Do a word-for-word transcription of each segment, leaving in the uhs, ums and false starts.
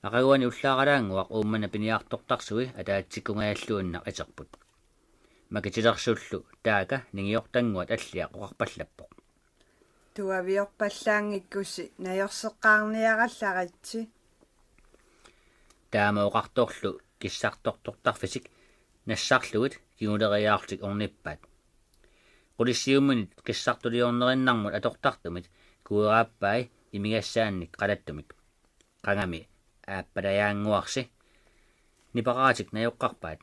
Aqaguani ullaaralaannguaq Uummannap piniartortarsui ataatsikkungajalluinnaq aterput. Makitilersullu taaka ningiortannguat Alliaq oqarpallappoq: Tuaviorpallaanngikkussi najorseqqaarniarallaritsi. Taama oqartorlu kissartortortarfitik nassarlugit kinguleriaarlutik ornippaat. Qulissiumminit kissartuliornerinnarmut atortartumit kueraappai imigassaannik qalattumik. Qangami aappalajaannguarsi niparaatik najoqqarpaat.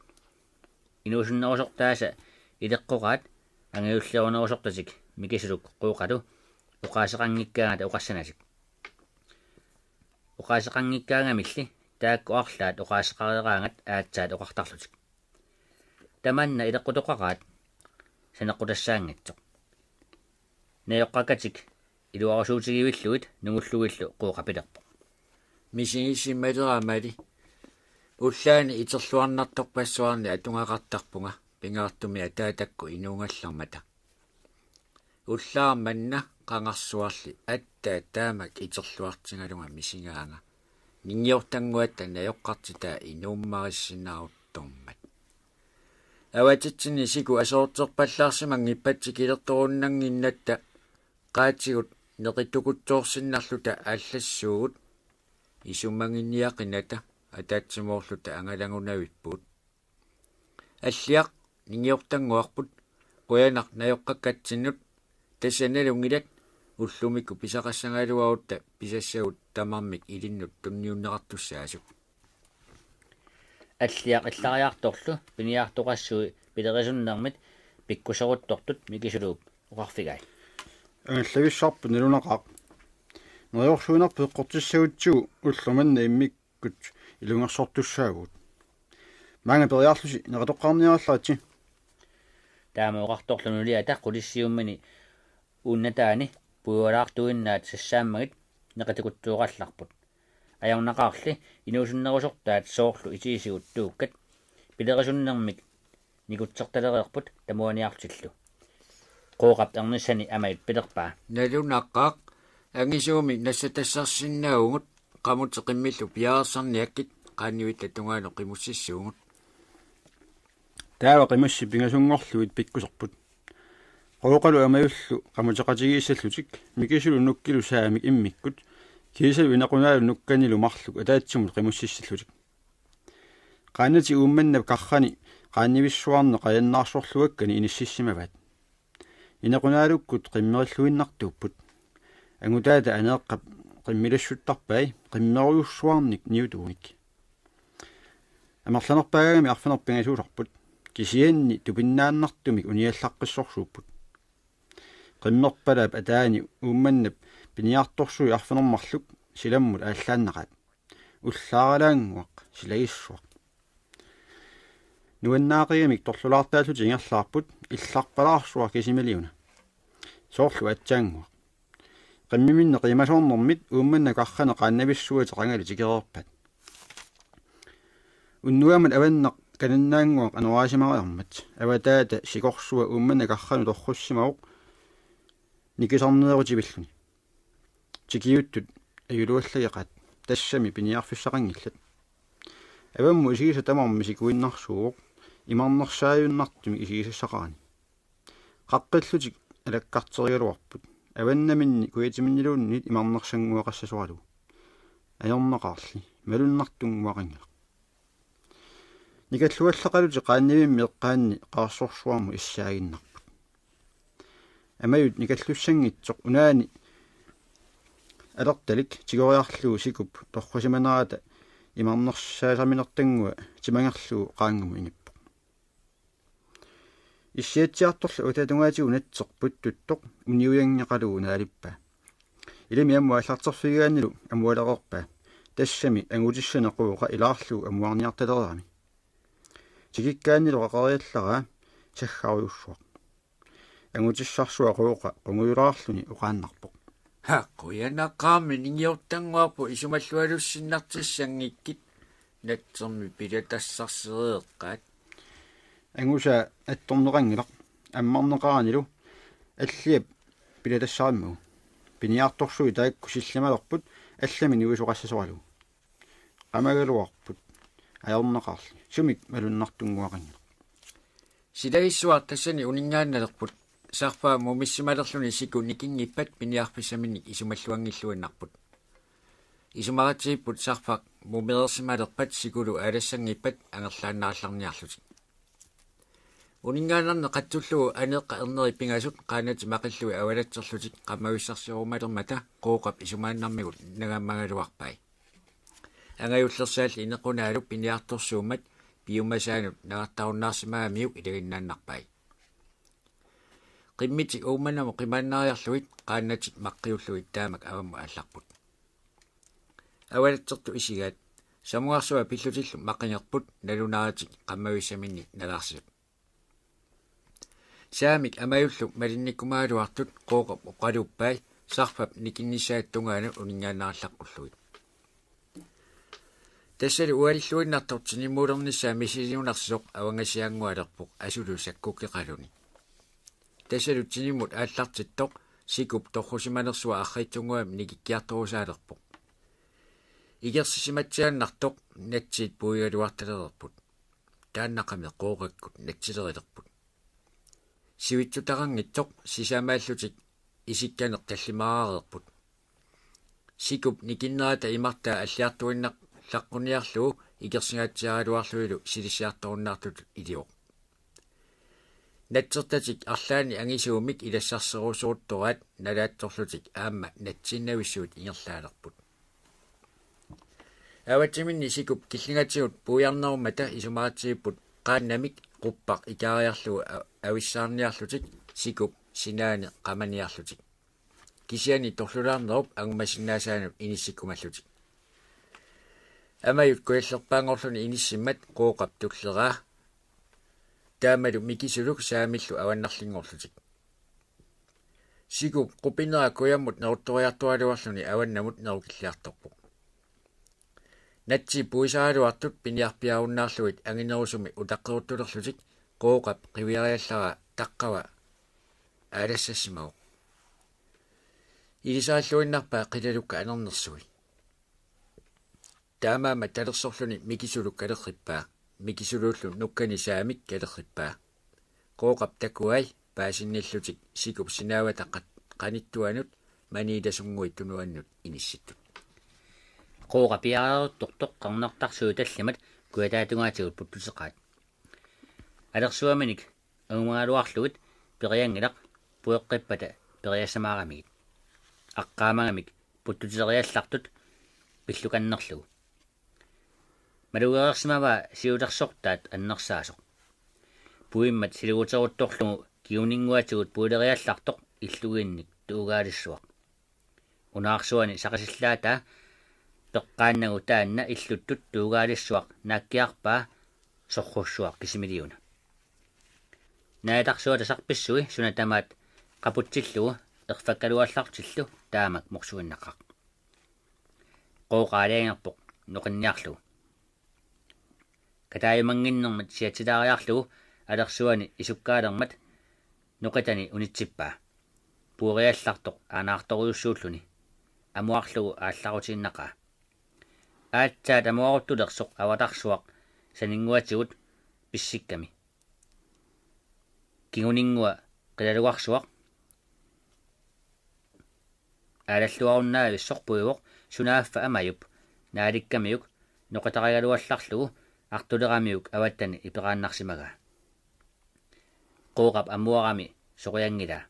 Inuusunnerusortaasa ileqqoraat angajullerunerusortatik Mikisuluk Qooqalu oqaaseqanngikkaangata oqassanatik. Oqaaseqanngikkaangamilli taakku arlaat oqaaseqareeraangat aatsaat oqartarlutik. Tamanna ileqqutoqaraat saneqqutassaanngitsoq. Najoqqakkatik iluarusuutigivillugit nungullugillu Qooqa pilerpoq: Misigisimaleramali. Ullaani iterluarnartorpassuarni atugaqartarpunga pingaartumik ataatakkut inuugallarmata. Ullaaq manna qangarsuarli aatsaat taamak iterluartigalunga misigaanga. Ningiortannguatta najoqqartitaa inuummarissinnaaruttormat. Avatitsinni siku aserorterpallaarsimanngippat tikilertorunnannginnatta qaatigut neqitukutsoorsinnarluta aallassuugut. Isumaginiaqinata ataatsimoorluta angalagunavippugut. Alliaq, ningiortannguarput, qujanaq najoqqakkatsinnut. Tassa nalunngilat, ullumikkut pisaqassagaluarutta pisassagut tamarmik ilinnut tunniunneqartussaasut. Alliaq illariartorlu piniartoqassui pilerisunnermit pikkuseruttortut Mikisuluup oqarfigai: Angallavissarput nalunaqaaq. Neriorsuinerput eqqortissagutsigu ullormanna immikkut ilungersortussaavugut. Maanga periarlusi neqitoqqaarniarallaritsi. Taama oqartorlu nuliata qulissiummini uunnataani puigulaartuinnaat sassaammagit neqitukutsooqallarput. Ajornaqaarli inuusunnerusortaat soorlu itiisigut tuukkat pilerisunnermik nikutsertalereerput tamuaniarlutillu. Qooqap ernissani Amajut pilerpaa: Nalunaqaaq, angisuumik nassatassarsinnaavugut, qamutit qimmillu piareersarniakkit, qaannivitta tungaanut qimussissuugut. Taava qimussit pingasunngorlugit pikkuserput. Qooqalu Amajullu qamuteqatigiissallutik, Mikisulu nukkilu saamik immikkut, kiisalu Inequnaalu nukkanilu marluk ataatsimut qimussissallutik. Qaannatik Uummannap karrani qaannivissuarni qajannaarsorluakkani inississimavaat. Inequnaalukkut qimmerilluinnartuupput. Angutaata Aneeqqap qimmilassuttarpai qimmerujussuarnik niutuunik. Amerlanerpaagaangami arfineq-pingasuusarput. Kisianni tupinnaannartumik uniallaqqissorsuupput. Qimmerpalaap ataani Uummannap piniartorsui arfineq-marluk silammut aallaannaqaat. Ullaaralaannguaq silagissuaq. Nuannaaqigamik torlulaartaallutik ingerlaarput, illarpalaarsuaq kisimaliuna. Soorlu aatsaannguaq. Qimmiminni qiimasoornermit Uummannap karrani qaannavissua qangali tikereerpaat. Unnuammut avannaq kanannaannguaq anoraasimariarmat avataata sikorsua Uummannap karranut torrussimavoq nikisarneerutivilluni. Tikiuttut ajuluallageqaat, tassami piniarfissaqanngillat. Avammut isigisaq tamarmi sikuinnarsuuvoq imarnersaajunnaartumik isigisassaqarani. Qaqqillutik alakkarterigaluarput. Avannaminni kujatiminniluunniit imarnersannguaqassasoralugu. Ajornaqaarli, malunnartunnguaqanngilaq. Nikalluallaqalutik qaannivimmi eqqaanni qaarsorsuarmut issaaginnarput. Amajut nikallussanngitsoq unaani alertalik tigoriarlugu sikup torrisimanerata imarnersaasaminertanngua timangerlugu qaanngumut inippoq. Issiatsiartorlu utatungaatigut natseq puttuttoq uniujanngeqalugu naalippaa. Ilami ammut aallarterfigigaannilu amualereerpaa. Tassami angutissani Qooqa ilaarlugu amuarniartalereerami. Tikikkaannilu qaqeriallaraa saggarujussuaq. Angutissarsuaq Qooqa qungujulaarluni oqaannarpoq: Ha, qujanaqaarmi ningiortannguarput isumallualussinnartissanngikkit, natsermi pilatassarsereeqqaat. Angusaa attorneqanngilaq, ammarneqaranilu Alliap pilatassarimmagu. Piniartorsui taakku sillimalerput allamik nuisoqassasoralugu. qamagaluarput ajornaqaarluni. Sumik malunnartunnguaqanngilaq. Silagissuaq tassani uninngaannalerput. Sarfaq mumissimalerluni siku nikinngippat piniarfissaminnik isumalluanngilluinnarput. Isumaqatigiipput sarfaq mumereersimalerpat sikulu aalassanngippat angerlaannaallarniarlutik. Uninngaannarneq qatsullugu aneeqqat ernerit pingasut qaannatik maqillugit avalatserlutik qammavissarsiorumalermata Qooqap isumaannarmigut nangammagaluarpai. Angajullersaalli inequnaalu piniartorsuummat piumasaanut nangartarunnaarsimagamiuk ilaginnaannarpai. Qimmitik Uummannamut qimaannariarlugit qaannatik maqqiullugit taamak avammut aallarput. Avalatsertut isigaat. Samuarsuaq pillutillu maqinerput nalunaaritik qammavissaminnik nalaarsisoq. Saamik Amajullu malinnikkumagaluartut Qooqap oqaluuppai sarfap nikinnissaata tungaanut uninngaannarallaqqullugit. Tassalu ualilluinnartoq tinimmuulernissaa misiliunarsisoq avangasianngualerpoq asulu sakkukkeqaluni. Tassalu tinimmut aallartittoq sikup torrusimanersuaq arriitsunnguamik nikikkiartorusaalerpoq. Igersisimatsiaannartoq natsiit puigaluartalereerput. Taannaqami Qooqakkut natsilerilerput. Sivitsutaqanngitsoq sisamaallutik isikkaneq tallimaareerput. Sikup nikinnerata imartaa alliartuinnallaqquniarlugu ikersingatsiaraluarluilu silissiartorunnaartutut ilivoq. Natsertatik arlaanni angisuumik ilassarserusuuttoraat nalaatsorlutik aamma natsiinnavissuit ingerlaalerput. Avatsiminni sikup killingatigut puiarnerummata isumaqatigiipput qaannamik quppaq ikaariarlugu a-, avissaarniarlutik sikup sinaani qamaniarlutik. Kisianni torlulaarnerup angumasinnaasaanut inissikkumallutik. Amajut kujallerpaanngorluni inissimmat Qooqap tulleraa. Taamalu Mikisuluk Saamillu avannarlinngorlutik. Sikup qupinera kujammut neruttoriartuaraluarluni avannamut nerukilliartorpoq. Natsiit puisaraluartut piniarpiarunnaarlugit anginerusumik utaqqeruttulerlutik Qooqap qiviariallaraa taqqava aalassassimavoq. Ilisarilluinnarpaa qilalukkat anernersui. Taamaammat talersorluni Mikisuluk kalerrippaa. Mikisuluullu nukkani Saamik kalerrippaa. Qooqap takuai paasinnillutik sikup sinaavata qat-, qanittuanut maniilasunnguit tunuannut inissittut. Qooqa piareeruttortoq qernertarsuit tallimat kujataatungaatigut puttuteqaat. Alersuaminik angumagaluarlugit perianngilaq pueqqippata periassamaaramigit. Aqqaamagamik puttuteriallartut pillukannerlugu. Malugereersimavaa siulersortaat annersaasoq. Puimmat siluguteruttorlugu kinguninnguatigut puileriallartoq illugiinnik tuugaalissuaq. Unaarsuani saqisillaataa peqqaannagu taanna illuttut tuugaalissuaq naakkiarpaa sorrussuaq kisimiiliuna. Naatarsuata sarpissui suna tamaat qaputsillugu erfakkaluallartillu taamak morsuinnaqaaq. Qooqa aalajangerpoq noqinniarlugu. Kataajumannginnermit siatsilaariarlugu alersuani isukkaalermat noqitani unitsippaa. Pueriallartoq aanaartorujussuulluni. Amuarlugu aallarutiinnaqaa. Aatsaat amuaruttulersoq avatarsuaq saninnguatigut pissikkami. Kinguninngua qilalugarsuaq aalalluarunnaavissoq puivoq sunaaffa Amajup naalikkamiuk noqitarigaluallarlugu artuleramiuk avattani iperaannarsimagaa. Qooqap amuarami sorianngilaa.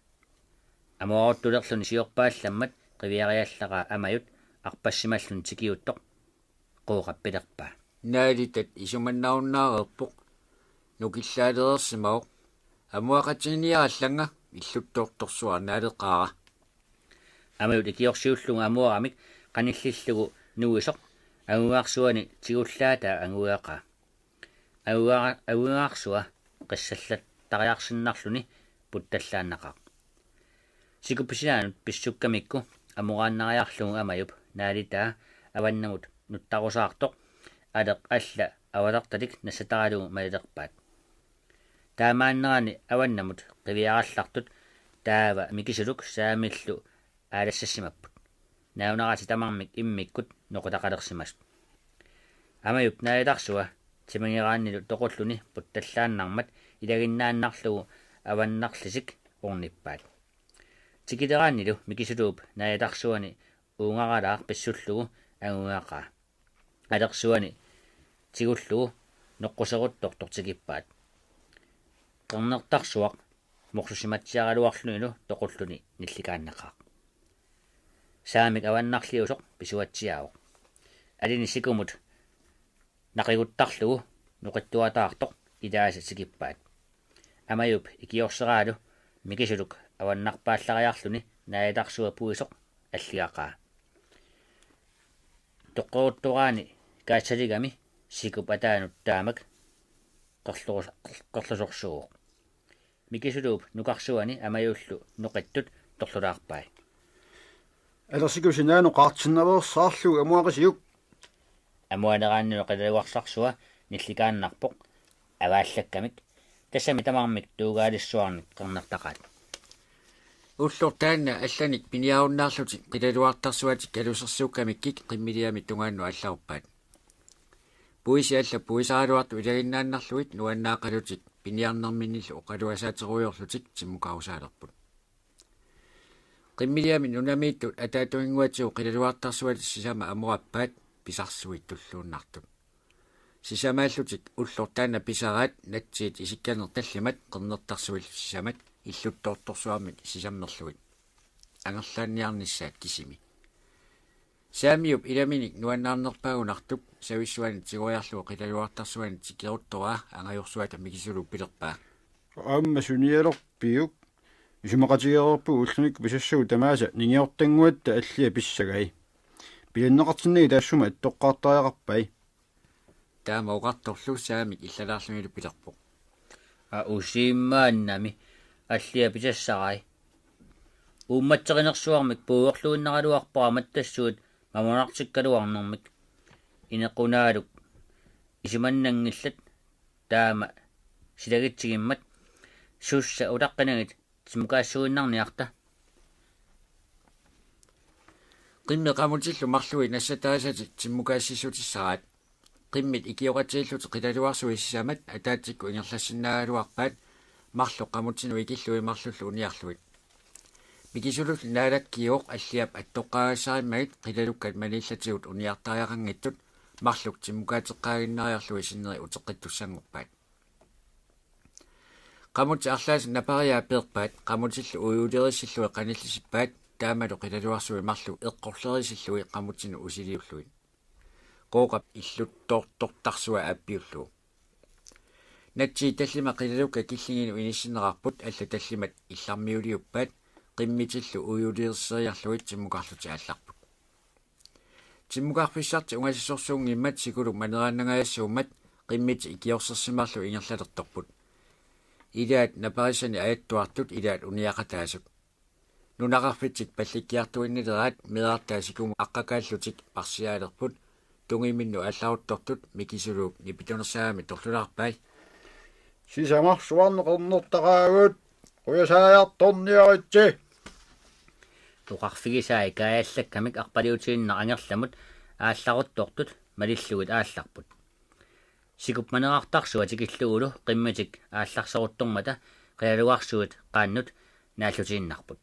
Amuaruttulerluni siorpaallammat qiviariallaraa Amajut arpassimalluni tikiuttoq Qooqap pilerpaa: Naalitat isumannarunnaareerpoq. Nukillaalereersimavoq. Amuaqatiginiarallannga, illuttoortorsuaq naaleqaara. Amajut ikiorsiullugu amuaramik qanillillugu nuisoq anguigarsuani tigullaataa anguigaqaa. Anguiga-, anguigarsua qissallattariarsinnarluni puttallaannaqaaq. Sikup sinaanut pissukkamikku amoraannariarlugu Amajup naalitaa avannamut nuttarusaartoq aleq alla avatartalik nassataralugu malilerpaat. Taamaannerani avannamut qiviarallartut taava Mikisuluk Saamillu aalassassimapput. Nalunaarlutik tamarmik immikkut noqitaqalersimasut. Amajup naajatarsua timingeraannilu toqulluni puttallaannarmat ilaginnaannarlugu avannarlisik ornippaat. Tikileraannilu Mikisuluup naajatarsuani uungaralaaq pissullugu angugaqaa. Alersuani tigullugu noqquseruttortoq tikippaat. Qernertarsuaq morsusimatsiaraluarlunilu toqulluni nillikaannaqaaq. Saamik avannarliusoq pisuatsiaavoq. Alini sikumut naqiguttarlugu noqittuataartoq ilaasa tikippaat. Amajup ikiorseraalu Mikisuluk avannarpaallariarluni naajatarsua puisoq alligaqaa. Toqqoruttoraani kaatsaligami sikup ataanut taamak qerlorus-, qerlosorsuuvoq. Mikisuluup nukarsuani Amajullu noqittut torlulaarpai. Alersiku sinaanut qaartinnaveersaarlugu amuaqisiuk. Amuaneraannilu qilalugarsarsua nillikaannarpoq avaallakkamik. Tassami tamarmik tuugaalissuarnik qernertaqaat. Ulloq taanna allanik piniarunnaarlutik qilalugartarsuatik kalusersuukkamikkik qimmiliami tungaannut allaruppaat. Puisi alla puisaraluartut ilaginnaannarlugit nuannaaqalutik piniarnerminnillu oqaluasaaterujoorlutik timmukarusaalerput. Qimmiliami nunamiittut ataattuinnguatigut qilalugartarsuatik sisamat amorappaat pisarsuit tulluunnartut. Sisamaallutik ulloq taanna pisaraat natsiit isikkaneq tallimat qernertarsuillu sisamat illuttoortorsuarmik sisammerlugit. Angerlaanniarnissaat kisimi. Saamiup ilaminik nuannaarnerpaagunartup savissuani tigoriarlugu qilalugartarsuani tikeruttoraa angajorsuata Mikisuluup pilerpaa. Aamma sunialerpiuk? Isumaqatigeereerpugut ullumikkut pisassagut tamaasa ningiortannguatta allia pissagai. Pilanneqartinnagit taassuma attoqqaartariaqarpai. Taama oqartorlu Saamik illalaarlunilu pilerpoq: Aa, usiimmaannami allia pisassarai. Uummatserinersuarmik puigorluinnaraluarpara mattassuit mamunartikkaluarnermik. Inequnaaluk isumannanngillat taama silagitsigimmat. Sussa utaqqinagit timmukaassuinnarniarta. Qimmit qamutillu marluk nassatarissatik timmukaassissutissaraat. Qimmit ikioqatigiillutik qilalugarsuit sisamat ataatsikkut ingerlassinnaagaluarpaat marluk qamutinut ikillugit marlullu uniarlugit. Mikisulullu naalakkiuvoq alliap attoqqaagassarimmagit qilalukkat maniillatigut uniartariaqanngitsut marluk timmukaateqqaaginnariarlugit sinneri uteqqittussanngorpaat. Qamutit arlaat napariaat peerpaat, qamutillu uiulerisillugit qanillisippaat, taamalu qilalugarsuit marluk eqqorlerisillugit qamutinut usiliullugit. Qooqap illuttoortortarsua aappiullugu. Natsiit tallimat qilalukkat killinginut inissinneqarput, allat tallimat illarmiuliuppaat, qimmitillu uiulerseriarlugit timmukarlutik aallarput. Timmukarfissartik ungasissorsuunngimmat sikuluk maneraannangajassuummat qimmitik ikiorsersimaarlugit ingerlalertorput. Ilaat naparissani ajattuartut, ilaat uniaqataasut. Nunaqarfitsik pallikkiartuinnileraat meerartaat sikumut aqqakaallutik parsiaalerput, tungiminnut aallaruttortut Mikisuluup nipitunersaagami torlulaarpai: Sisamarsuarneq qernertaqaagut, qujasaajartorniaritsi. Oqarfigisai kaajallakkamik arpaliutiinnaq angerlamut aallaruttortut malillugit aallarput. Sikup maneraartarsua tikillugulu qimmitik aallarseruttormata qilalugarsuit qaannut naallutiinnarput.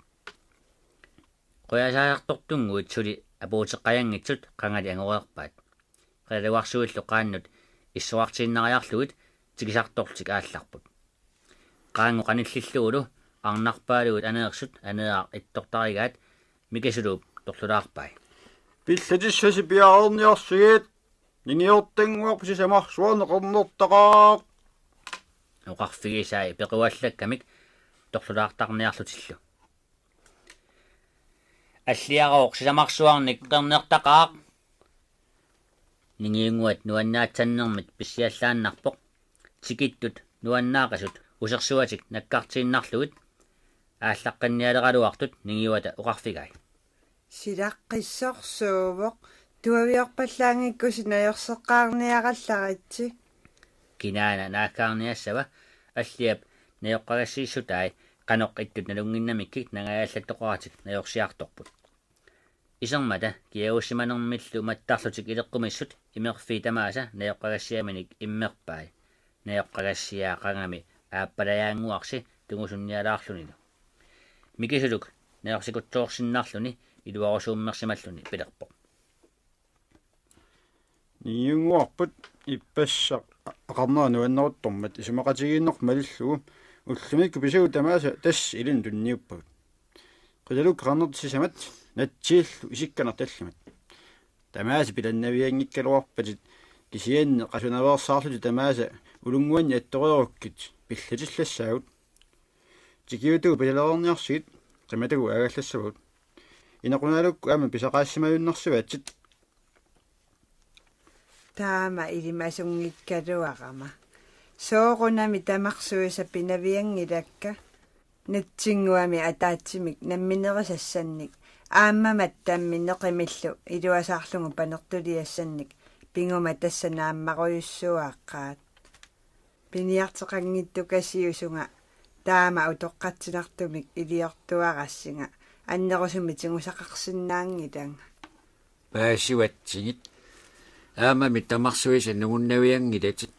Qujasaajartortunnguit suli apuuteqqajanngitsut qangali angoreerpaat. Qilalugarsuillu qaannut issorartiinnariarlugit tikisartorlutik aallarput. Qaanngut qanillillugulu arnarpaalugit aneersut aneeraaq ittortarigaat Mikisuluup torlulaarpai: Pillatissasi piareerniarsigit, ningiortannguaq sisamarsuarneq qernertaqaaq. Oqarfigisai pequallakkamik torlulaartarniarlutillu: Alliarooq sisamarsuarnik qernertaqaaq. Ningiunnguat nuannaatsannermit pissiallaannarpoq. Tikittut nuannaaqisut usersuatik nakkartiinnarlugit aallaqqinnialeraluartut ningiuata oqarfigai: Silaqqissorsuuvoq, tuaviorpallaanngikkusi najorseqqaarniarallaritsi. Kinaana naakkaarniassava alliap najoqqagassiissutai, qanoq ittut nalunnginnamikkik nangajaallattoqaratik najorsiartorput. Isermata kiagussimanermillu mattarlutik ileqqumissut imerfiit tamaasa najoqqagassiaminik immerpai. Najoqqagassiaaqangami aappalajaannguarsi tungusunnialaarlunilu. Mikisuluk najorsikutsoorsinnarluni iluarusuummersimalluni pilerpoq: Niunnguarput ippassaq aqarnera nuanneruttormat isumaqatigiinneq malillugu ullumikkut pisagut tamaasa tassa ilinnut tunniuppagut. Qilalukkat qernertat sisamat natsiillu isikkaneq tallimat. Tamaasa pilannavianngikkaluarpatit kisianni qasunaveersaarlutit tamaasa ulunnguanni attoreerukkit pillatillassaagut. Tikiutugut pisalereerniarsigit qimatagut aagallassavagut. Inequnaalukkut aamma pisaqaassimajunnarsivaatit. Taama ilimasunngikkaluarama. Soorunami tamarsuisa pinavianngilakka. Natsinnguami ataatsimik namminerisassannik aamma mattammi neqimillu iluasaarlugu panertuliassannik piguma tassa naammarujussuaqaat. Piniarteqanngittukasiusunga taama utoqqatsinartumik iliortuarassinga annerusumik tigusaqarsinnaanngilanga. Paasivatsigit. Aammami tamarsuisa nungunnavianngilatit.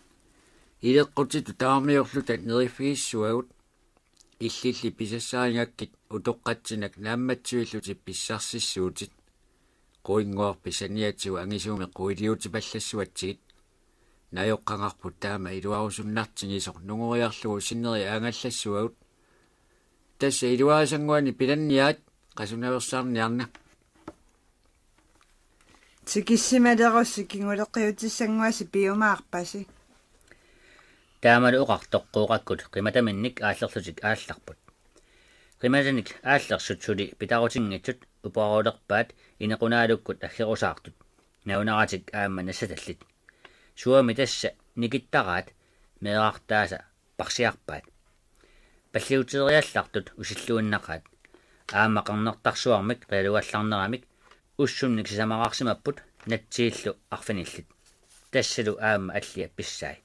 Ileqqutitut tamarmiulluta neriffigissuagut. Illilli pisassarigakkit utoqqatsinak naammatsivillutit pissarsissuutit. Quinnguarpit saniatigut angisuumik quiliutipallassuatsigit. Najoqqagarput taama iluarusunnartigisoq nungoriarlugu sinneri aagallassuagut. Tassa iluarisannguani pilanniarit, qasunaveersaarniarna. Tikissimalerussi kinguleqqiutissannguassi piumaarpasi. Taamalu oqartoq Qooqakkut qimataminnik aallerlutik aallarput. Qimatanik aallersut suli pitarutinngitsut uparulerpaat Inequnaalukkut aggerusaartut. Nalunaratik aamma nassatallit. Suami tassa nikittaraat meerartaasa parsiarpaat. Palliuteriallartut usilluinnaqaat. Aamma qernertarsuarmik qilalugallarneramik ussunnik sisamaraarsimapput natsiillu arfinillit. Tassalu aamma Alliap pissai.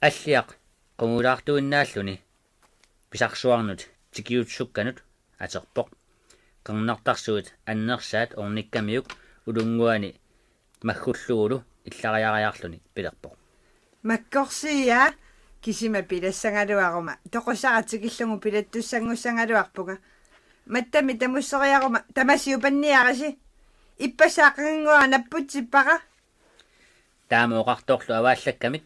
Alliaq qungulaartuinnaalluni pisarsuarnut tikiutsukkanut aterpoq. Qernertarsuit annersaat ornikkamiuk ulunnguani maggullugulu illariariarluni pilerpoq: Makkorsiia, kisima pilassagaluaruma toqusara tikillugu pilattussanngussagaluarpunga. Mattami tamusseriaruma tamasiupanniarisi. Ippassaq aqagunnguara napputsippara. Taama oqartorlu avaallakkamik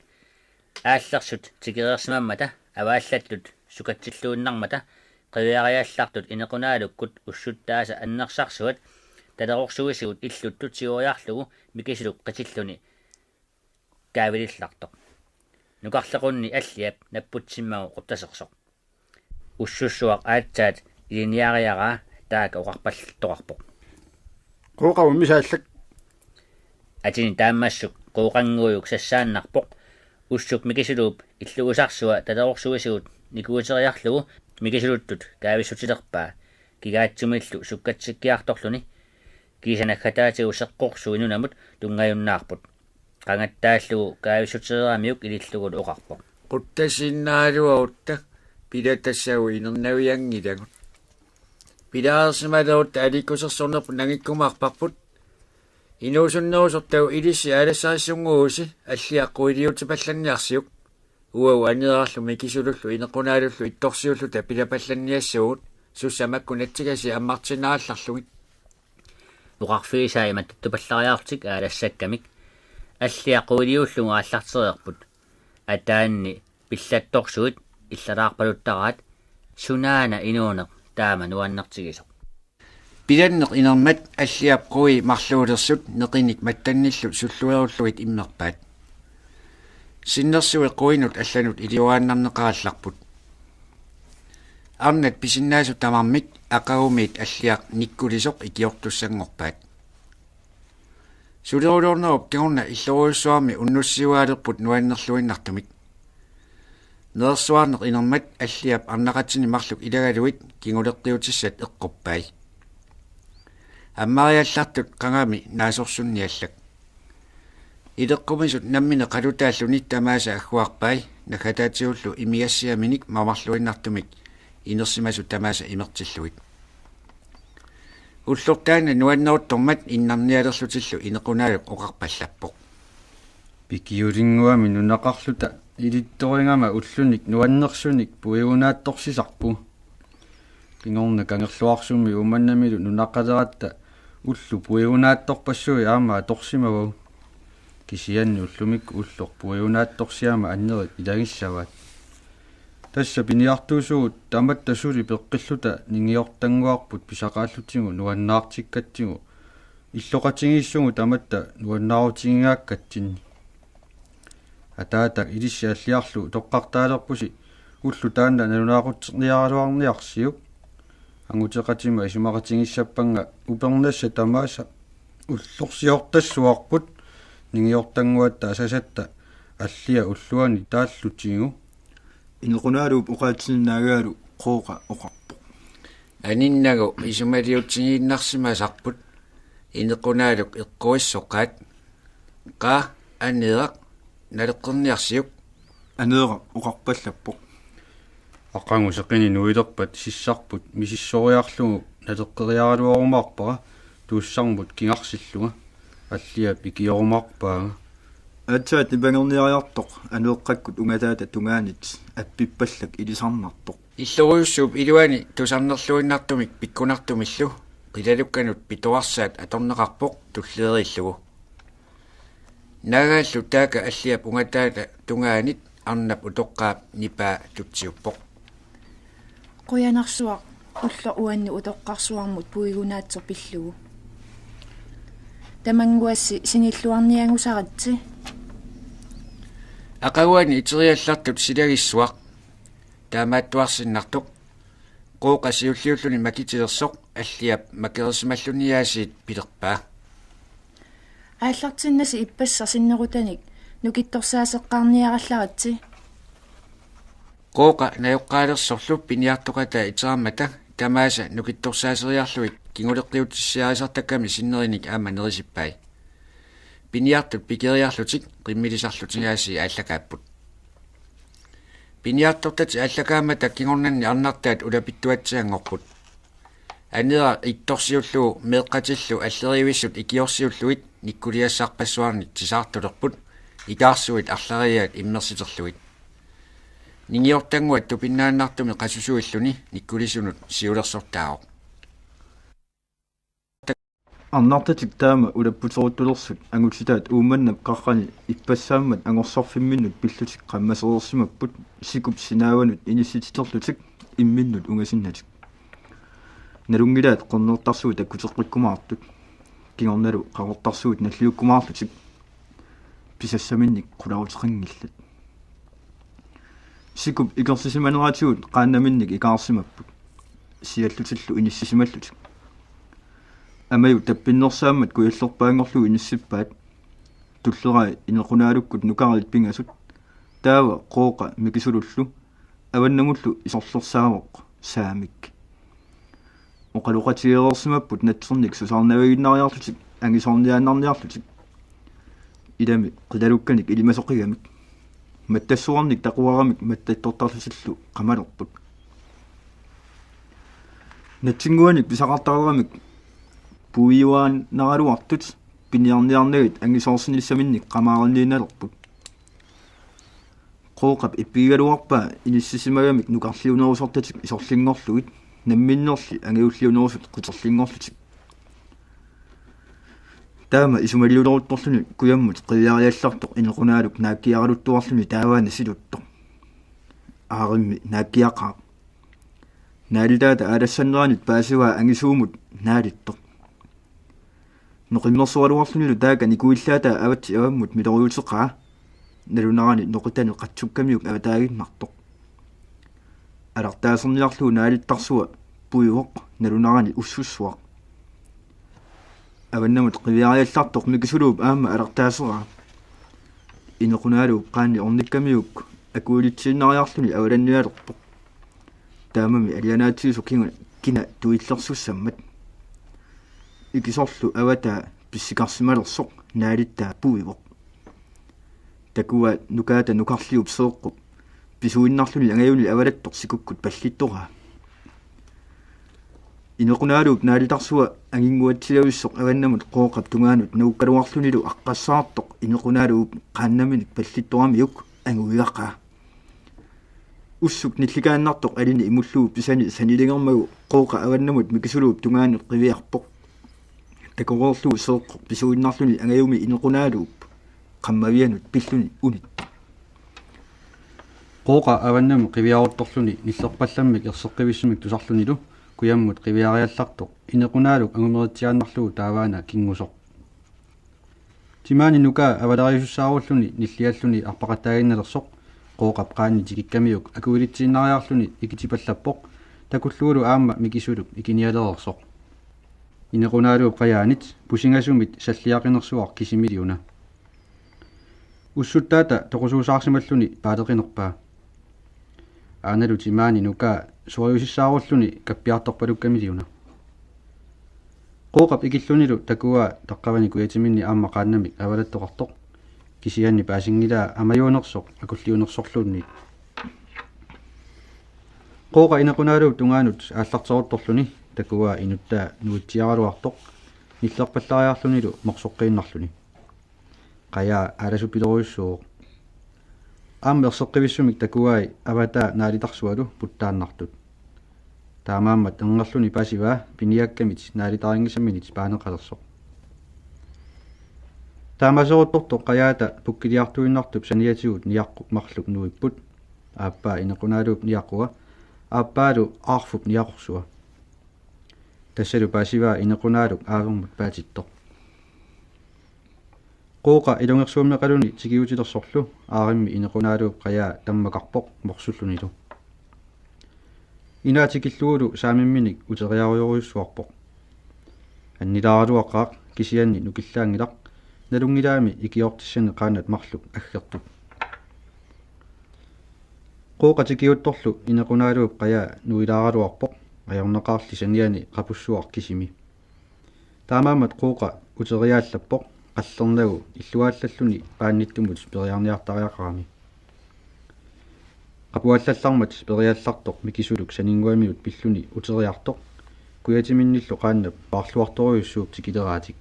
aallersut tikereersimammata avaallattut sukatsilluinnarmata qiviariallartut Inequnaalukkut ussuttaasa annersarsuat talerorsuisigut illuttut tigoriarlugu Mikisuluk qitilluni kaavilillartoq. Nukarlequnni Alliap napputsimmagu quttasersoq. Ussussuaq aatsaat ilinniariaraa taakku oqarpallattoqarpoq: Qooqap ummisaallak. Atini taammassuk Qooqannguujuk sassaannarpoq. Ussuk Mikisuluup illuusarsua talerorsuisigut nikuuteriarlugu Mikisuluttut kaavissutilerpaa. Kigaatsumillu sukkatsikkiartorluni. Kiisa naggataatigut seqqorsui nunamut tunngajunnaarput. Qangattaallugu kaavissutereeramiuk ilillugulu oqarpoq: Quttasinnaaluarutta pilatassagut inernavianngilagut. Pilaarsimalerutta aliikkusersornerput nangikkumaarparput. Inuusunnerusortagut ilissi aalassarissunnguusi Alliaq quiliutipallanniarsiuk. Uagut aneerarlu Mikisulullu Inequnaalullu ittorsiulluta pilapallanniassagut, sussa makku natsigasi ammartinaallarlugit. Oqarfigisai mattattupallariarlutik aalassakkamik Alliaq quiliullugu aallartereerput. Ataanni pillattorsuit illalaarpaluttaraat, sunaana inuuneq taama nuannertigisoq. Pilanneq inermat Alliap quii marluulersut neqinik mattannillu sulluerullugit immerpaat. Sinnersuit quiinut allanut ilioraannarneqarallarput. Arnat pisinnaasut tamarmik aqagumiit Alliaq nikkulisoq ikiortussanngorpaat. Suleruloornerup kingorna illorujussuarmi unnussiuaalerput nuannerluinnartumik. Nerersuarneq inermat Alliap arnaqatini marluk ilagaluit kinguleqqiutissat eqqorpai. Ammariallartut qangami naasorsunniallak. Ileqqumisut nammineq qalutaalluni tamaasa agguarpai, naggataatigullu imigassiaminik mamarluinnartumik inersimasut tamaasa imertillugit. Ullortaanna nuanneruttormat innarnialerlutillu Inequnaaluk oqarpallappoq: Pikiulinnguami nunaqarluta ilittorigama ullunik nuannersunik puigunaattorsisarpugut. Kingorna Kangerluarsummi Uummannamilu nunaqaleratta ullut puigunaattorpassuit aamma atorsimavagut. Kisianni ullumikkut ulloq puigunaattorsiama annerit ilagissavaat. Tassa piniartuusugut tamatta suli peqqilluta ningiortannguarput pisaqaallutigu nuannaartikkatsigu illoqatigiissugut tamatta nuannaarutigigaakkatsinnit. Ataata, ilissi alliarlu utoqqartaalerpusi ulloq taanna nalunaaqutserniaraluarniarsiuk. Anguteqatima isumaqatigissappannga upernassat tamaasa ullorsiortassuarput ningiortannguatta asasatta alliat ulluanni taallutigu. Inequnaaluup oqaatsini naagaalu Qooqa oqarpoq: Aninnagu isumaliutigiinnarsimasarput. Inequnaaluk eqquissoqaat: Qaa, Aneeraq, naleqqerniarsiuk. Aneeraq oqarpallappoq: Aqagu seqineq nuilerpat sissarput misissoriarlugu naleqqeriaraluarumaarpara tuussarmut kingarsillunga. Alliap ikiorumaarpaanga. Aatsaat nipangerniariartoq Aneeqqakkut ungataata tungaanit appippallak ilisarnartoq. Illorujussuup iluani tusarnerluinnartumik pikkunartumillu qilalukkanut pitoarsaat atorneqarpoq tulleriillugu. Naagaallu taaka alliap ungataata tungaanit arnap utoqqaap nipaa tutsiuppoq: Qujanarsuaq ulloq uannut utoqqarsuarmut puigunaatsoq pillugu. Tamannguassi sinilluarniangusaritsi. Aqaguani iteriallartut silagissuaq. Taamaattuarsinnartoq. Qooqa siulliulluni makitilersoq alliap makersimalluniaasiit pilerpaa: Aallartinnasi ippassaq sinnerutanik nukittorsaaseqqaarniarallaritsi. Qooqa najoqqaalersorlu piniartoqataa iterarmata tamaasa nukittorsaaseriarlugit kinguleqqiutissiarisartakkami sinnerinik aamma nerisippai. Piniartut pikeriarlutik qimmilisarlutik aasiit aallakaapput. Piniartortatik aallakaammata kingornanni arnartaat ulapittuatsianngorput. Aneeraq ittorsiullugu meeqqatillu alleriivissut ikiorsiullugit nikkuliassarpassuarnik tisaartulerput, ikaarsuit arlariaat immersiterlugit. Ningiortannguat tupinnaannartumik qasusuilluni nikkulisunut siulersortaavoq. Arnartatik taama ulapputeruttulersut angutitaat Uummannap qarrani ippassaammat angorsorfimminnut pillutik qammasereersimapput sikup sinaavanut inissititerlutik imminnut ungasinnatik. Nalunngilaat qernertarsuit takkuteqqikkumaartut. Kingornalu qaqortarsuit nalliukkumaarlutik. Pisassaminnik qularuteqanngillat. Sikup ikersisimaneratigut qaannaminnik ikaarsimapput. Siallutillu inissisimallutik. Amaju tappinnersaammat kujallerpaanngorlugu inissippaat. Tullerai Inequnaalukkut nukariit pingasut. Taava Qooqa Mikisulullu avannamullu isorlersaavoq Saamik. Oqaloqatigereersimapput natsernik susaarnaviginnariarlutik angisoorniaannarniarlutik. Ilami qilalukkanik ilimasoqigamik. Mattassuarnik taquaramik mattattortarlutillu qamalerput. Natsinnguanik pisaqartararamik puiuaannaraluartut piniarniarnagit angisoorsinissaminnik qamaarinniinnalerput. Qooqap ippigigaluarpaa inissisimagamik nukarliunerusortatik isorlinngorlugit, namminnerli angajulliunerusut quterlinngorlutik. Taama isumaliuleruttorluni kujammut qiviariallartoq Inequnaaluk naakkiaraluttuarluni taavaana siluttoq. Aarimmi naakkiaqaaq. Naalitaata aalassanneranit paasivaa angisuumut naalittoq. Noqimmersoraluarlunilu taaka nikuillaataa avatsi avammut miloriuteqaa. Nalunarani noqitani qatsukkamiuk avataaginnartoq. Alartaaserniarlugu naalittarsua puivoq nalunarani ussussuaq. Avannamut qiviariallartoq Mikisuluup aamma alartaaseraa. Inequnaaluup qaanni ornikkamiuk akuilitsiinnariarluni avalannialerpoq. Taamami alianaatsigisut kina, kina tuillersussammat. Ikisorlu avataa pissikarsimalersoq naalittaa puivoq. Takuaa nukaata nukarliup seeqqup pisuinnarluni angajuni avalattoq sikukkut pallittoraa. Inequnaaluup naalitarsua anginnguatsiavissoq avannamut Qooqap tungaanut nagukkaluarlunilu aqqassaartoq Inequnaaluup qaannaminik pallittoramiuk anguigaqaa. Ussuk nillikaannartoq alini imullugu pisani sanilingermagu Qooqa avannamut Mikisuluup tungaanut qiviarpoq. Takoreerlugu seeqqoq pisuinnarluni angajumi Inequnaaluup qammavianut pilluni unittoq. Qooqa avannamut qiviaruttorluni nillerpallammik erseqqivissumik tusarlunilu kujammut qiviariallartoq Inequnaaluk angumeritsiaannarlugu taavaana kingusoq. Timaani nukaa avalariisussaarulluni nillialluni arpaqattaaginnalersoq Qooqap qaanni tikikkamiuk akuilitsiinnariarluni ikitipallappoq, takullugulu aamma Mikisuluk ikinialereersoq. Inequnaaluup qajaanit pusingasumit salliaqinersuaq kisimiiliuna. Ussuttaata toqusuusaarsimalluni paaleqinerpaa. Aanalu timaani nukaa suariusissaarulluni kappiartorpalukkamiliuna. Qooqap ikillunilu takuaa taqqavani kujatiminni aamma qaannamik avalattoqartoq. Kisianni paasinngilaa amajuunersoq akulliunersorluunniit. Qooqa Inequnaaluup tungaanut aallarteruttorluni takuaa inuttaa nuitsiaraluartoq nillerpallariarlunilu morsoqqiinnarluni. Qajaa aalasuppilerujussuuvoq. Aamma erseqqivissumik takuai avataa naalitarsualu puttaannartut. Taamaammat erngerluni pasivaa piniakkamit naalitaarinngisaminit paaneqalersoq. Taamaaseruttortoq qajaata pukkiliartuinnartup saniatigut niaqquk marluk nuipput. Aappaa Inequnaaluup niaqqua, aappaalu Aarfup niaqorsua. Tassalu pasivaa Inequnaaluk aavermut paatittoq. Qooqa ilungersuummeqaluni tikiutilersorlu aarimmi Inequnaaluup qajaa tammakarpoq morsullunilu. Inaa tikillugulu saamimminik uteriarujorujussuarpoq. Annilaaraluaqaaq kisianni nukillaanngilaq, nalunngilaami ikiortissani qaannat marluk aggertut. Qooqa tikiuttorlu Inequnaaluup qajaa nuilaaraluarpoq, ajornaqaarli saniani qapussuaq kisimi. Taamaammat Qooqa uteriaallappoq qallernagu illuaallalluni paannittumut periarniartariaqarami. Qapuallallarmat periallartoq Mikisuluk saninnguamiut pilluni uteriartoq kujatiminnillu qaannap paarluartorujussuup tikileraatik.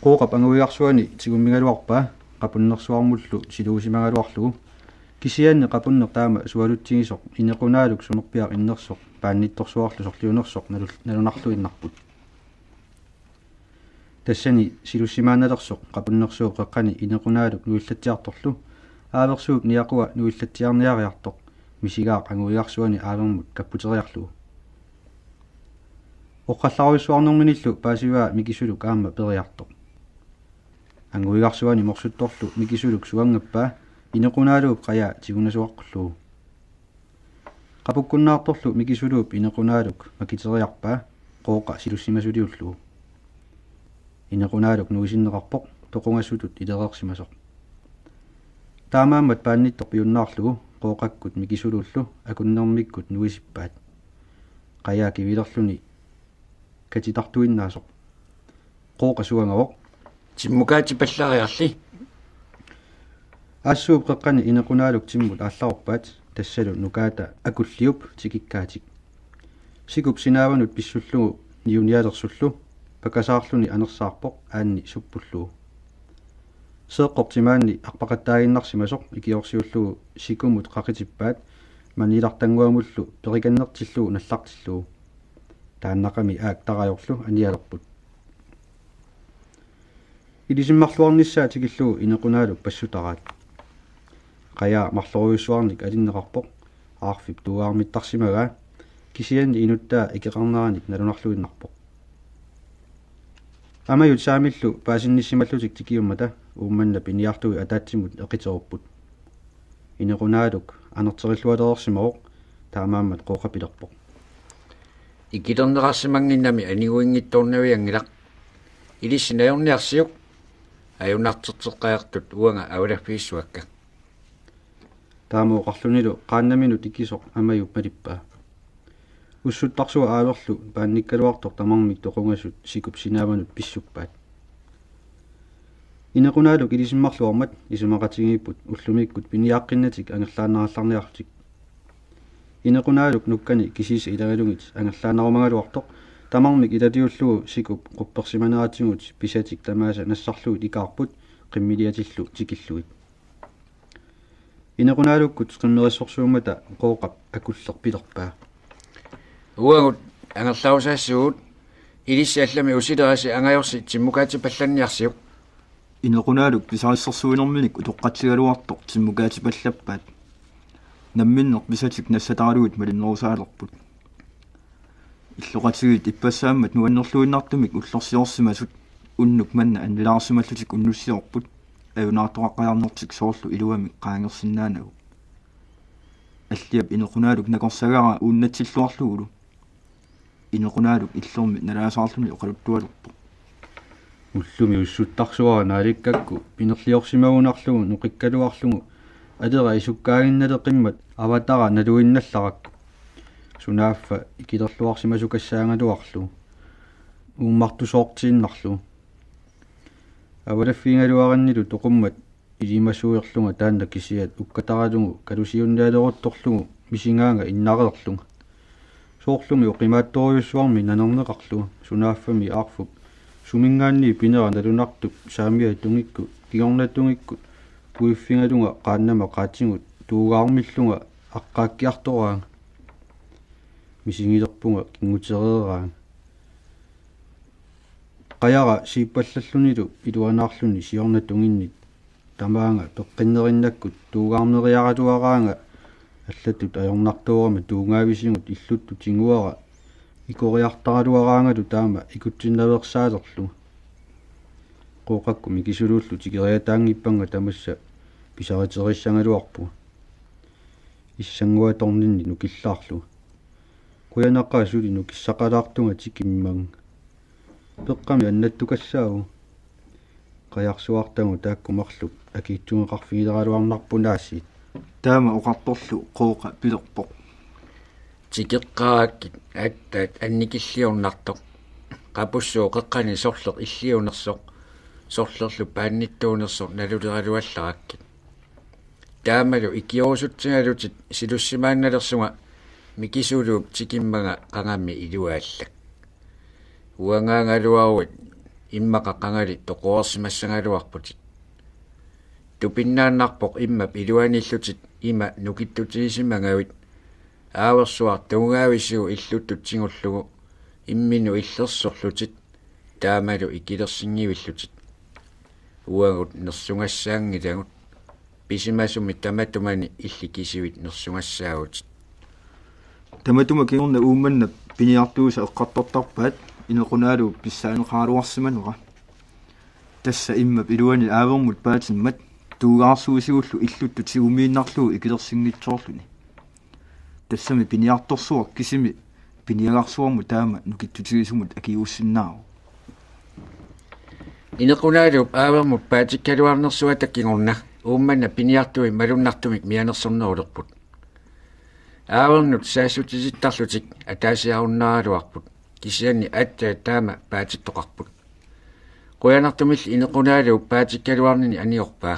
Qooqap anguigarsuani tigummigaluarpaa qapunnersuarmullu siluusimagaluarlugu, kisianni qapunneq taama sualutsigisoq Inequnaaluk sumerpiaq innersoq paannittorsuarlu sorliunersoq nalul-, nalunarluinnarput. Tassani silussimaannalersoq qapunnersuup qeqqani Inequnaaluk nuillatsiartorlu aaversuup niaqua nuillatsiarniariartoq misigaaq anguigarsuani aavermut kapputeriarlugu. Oqqallarujussuarnerminillu paasivaa Mikisuluk aamma periartoq. Anguigarsuani morsuttorlu Mikisuluk suangappaa Inequnaaluup qajaa tigunasoqqullugu. Qapukkunnaartorlu Mikisuluup Inequnaaluk makiteriarpaa Qooqa silussimasuliullugu. Inequnaaluk nuisinneqarpoq toqungasutut ilereersimasoq. Taamaammat paannittoq piunnaarlugu Qooqakkut Mikisuluullu akunnermikkut nuisippaat. Qajaa kivilerluni katitartuinnaasoq. Qooqa suangavoq: Timmukaatipallariarli. Aassuup qeqqani Inequnaaluk timmut aallaruppaat, tassalu nukaata akulliup tikikkaatik. Sikup sinaavanut pissullugu niunialersullu pakasaarluni anersaarpoq aanni suppullugu. Seeqqoq timaanni arpaqattaaginnarsimasoq ikiorsiullugu sikumut qaqitippaat manilartannguamullu perikannertillugu nallartillugu. Taannaqami aak tarajorlu anialerput. Ilisimmarluarnissaa tikillugu Inequnaaluk passutaraat. Qajaa marlorujussuarnik alinneqarpoq, Aarfip tuugaarmittarsimagaa, kisianni inuttaa ikeqarneranik nalunarluinnarpoq. Amajut saamillu paasinnissimallutik tikiummata Uummannap piniartui ataatsimut eqiterupput. Inequnaaluk anerterillualereersimavoq, taamaammat Qooqa pilerpoq: Ikilerneqarsimannginnami aniguinngitsoornavianngilaq. Ilissi najorniarsiuk. Ajunarterteqqajartut uanga avalaffigissuakka. Taama oqarlunilu qaannaminut ikisoq Amajup malippaa. Ussuttarsua aaverlu paannikkaluartoq tamarmik toqungasut sikup sinaavanut pissuppaat. Inequnaaluk ilisimmarluarmat isumaqatigiipput ullumikkut piniaqqinnatik angerlaannarallarniarlutik. Inequnaaluk nukkani kisiisa ilagalugit angerlaannarumagaluartoq tamarmik ilatiullugu sikup quppersimaneratigut pisatik tamaasa nassarlugit ikaarput qimmiliatillu tikillugit. Inequnaalukkut qimmerissorsuummata Qooqap akulleq pilerpaa: Uagut angerlarusaassaagut, ilissi allamik usilerasi angajorsi timmukaatipallanniarsiuk. Inequnaaluk pisarissorsuinerminik utoqqatsigaluartoq timmukaatipallappaat. Namminneq pisatik nassataralugit malinnerusaalerput. Illoqatigiit ippassaammat nuannerluinnartumik ullorsiorsimasut unnuk manna annilaarsimallutik unnussiorput ajunaartoqaqqajaarnertik soorlu iluamik qaangersinnaanagu. Alliap Inequnaaluk nakorsagaraa uunnatsilluarlugulu. Inequnaaluk illormi nalaasaarluni oqaluttualerpoq. Ullumi ussuttarsuara naalikkakku pinerliorsimagunarlugu noqikkaluarlugu alera isukkaaginnaleqimmat avatara naluinnallarakku. Sunaaffa ikilerluarsimasukassaagaluarlugu uummartusoortiinnarlugu. Avalaffigigaluarannilu toqummat ilimasuerlunga taanna kisiat ukkataralugu kalusiunnialeruttorlugu misigaanga innareerlunga. Soorlumi oqimaattorujussuarmik nanerneqarlugu sunaaffami aarfup suminngaanniit pinera nalunartup saamiata tungikkut kingorna tungikkut puiffigalunga qaannama qaatigut tuugaarmillunga aqqaakkiartoraanga. Misigilerpunga kingutereeraanga. Qajara siippallallunilu iluanaarluni siorna tunginnit tamaanga peqqinnerinnakkut tuugaarneriaraluaraanga allatut ajornartoorama tuugaavisigut illuttut tiguara ikoriartaraluaraangalu taama ikutsinnaveersaalerlugu. Qooqakkut Mikisuluullu tikeriataanngippanga tamassa pisariterissagaluarpunga. Issannguatorninni nukillaarlugu. Qujanaqaaq suli nukissaqalaartunga tikimmanga. Peqqami annattukassaavoq. Qajarsuartagut taakku marluk akiitsugeqarfigileraluarnarput aasiit. Taama oqartorlu Qooqa pilerpoq: Tikeqqaarakkit aatsaat annikilliornartoq. Qapussooq qeqqani sorleq illiunersoq, sorlerlu paannittuunersoq naluleraluallarakkit. Taamalu ikiorusutsigalutit silussimaannalersunga Mikisuluup tikimmanga qangammi iluaallak. Uangaagaluaruit immaqa qangali toqoreersimassagaluarputit. Tupinnaannarpoq immap iluaniillutit ima nukittutigisimagavit. Aaversuaq tuugaavisigut illuttut tigullugu imminut illersorlutit taamalu ikilersinngivillutit. Uagut nersugassaanngilagut. Pisimasummi tamatumani illit kisivit nersugassaavutit. Tamatuma kingorna Uummannap piniartuusa eqqartortarpaat Inequnaaluup pissaaneqaraluarsimanera. Tassa immap iluani aavermut paatimmat tuugaarsuisigullu illuttut tigumiinnarlugu ikilersinngitsoorluni. Tassami piniartorsuaq kisimi piniagarsuarmut taama nukittutigisumut akiuussinnaavoq. Inequnaaluup aavermut paatikkaluarnersuata kingorna Uummannap piniartui malunnartumik mianersornerulerput. Aavernut saassutisittarlutik ataasiarunnaaraluarput, kisianni aatsaat taama paatittoqarput. Qujanartumilli Inequnaaluup paatikkaluarnini anigorpaa.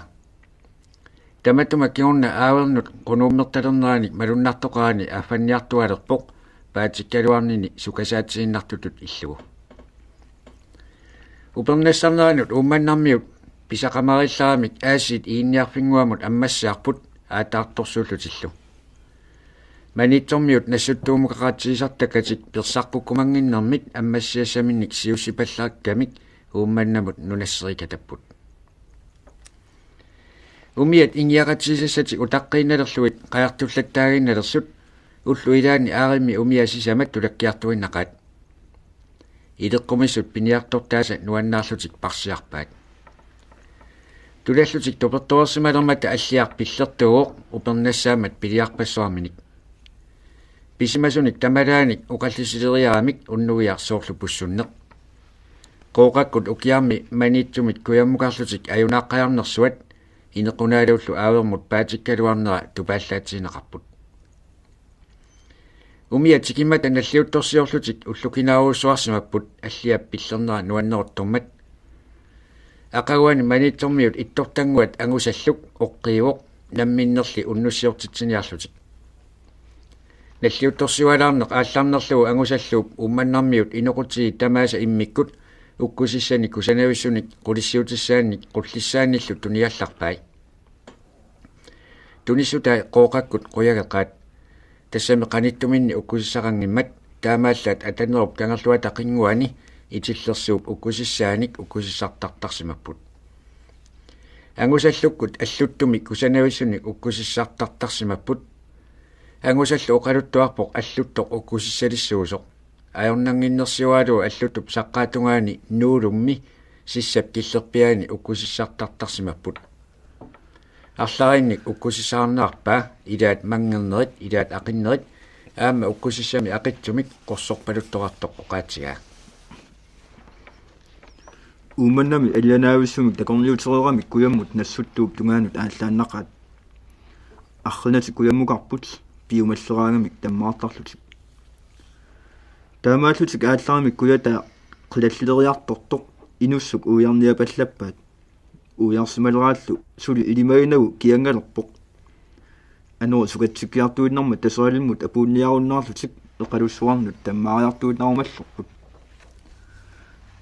Tamatuma kingorna aavernut qunuummertalernerani malunnartoqarani affanniartualerpoq paatikkaluarnini sukasaatiinnartutut illugu. Upernassarneranut Uummannarmiut pisaqamarillaramik aasiit Iginniarfinnguamut ammassiarput aataartorsuullutillu. Maniitsormiut nassuttuumukaqatigisartakkatik persaqqukkumannginnermik ammassiassaminnik siussipallarakkamik Uummannamut nunasserikatapput. Umiat ingiaqatigisassatik utaqqiinnalerlugit qajartullattaaginnalersut ullut ilaanni aarimmi umiat sisamat tulakkiartuinnaqaat. Ileqqumissut piniartortaasa nuannaarlutik parsiarpaat. Tulallutik tupertoreersimalermata Alliaq pillertuuvoq upernassaammat piliarpassuarminik. Pisimasunik tamalaanik oqallisileriaramik unnugiaq soorlu pussunneq. Qooqakkut ukiarmi Maniitsumit kujammukarlutik ajunaaqqajarnersuat Inequnaaluullu aavermut paatikkaluarnera tupaallaatigineqarput. Umiat tikimmata nalliuttorsiorlutik ullukinaaruussuarsimapput Alliap pillernera nuanneruttormat. Aqaguani Maniitsormiut ittortannguat angusalluk oqqiivoq namminnerli unnussiortitsiniarlutik. Nalliuttorsualaarneq aallarnerlugu Angusalluup Uummannarmiut inoqutigiit tamaasa immikkut ukkusissanik kusanavissunik qulissiutissaanik qullissaanillu tuniallarpai. Tunissutai Qooqakkut qujageqaat. Tassami qanittuminni ukkusissaqanngimmat taamaallaat Atanerup kangerluata qinnguani Itillersuup ukkusissaanik ukkusissartartarsimapput. Angusallukkut alluttumik kusanavissunik ukkusissartartarsimapput. Angusallu oqaluttuarpoq alluttoq ukkusissalissuusoq. Ajornannginnersiuaralugu alluttup saqqaatungaani Nuulummi sissap killerpiaani ukkusissartartarsimapput. Arlalinnik ukkusissaarnerarpaa, ilaat manngernerit, ilaat aqinnerit, aamma ukkusissami aqitsumik qorsorpaluttoqartoq oqaatigaa. Uummannami alianaavissumik takorniutereeramik kujammut Nassuttuup tungaanut aallaannaqaat. Arriinatik kujammukarput piumalleraangamik tammaartarlutik. Taamaallutik aallaramik kujataa qilallileriartortoq inussuk uiarniapallappaat. Uiarsimaleraallu suli ilimaginagu kiangalerpoq. Anoq sukatsikkiartuinnarmat Taseralimmut apuunniarunnaarlutik Eqalussuarnut tammaariartuinnarumallerput.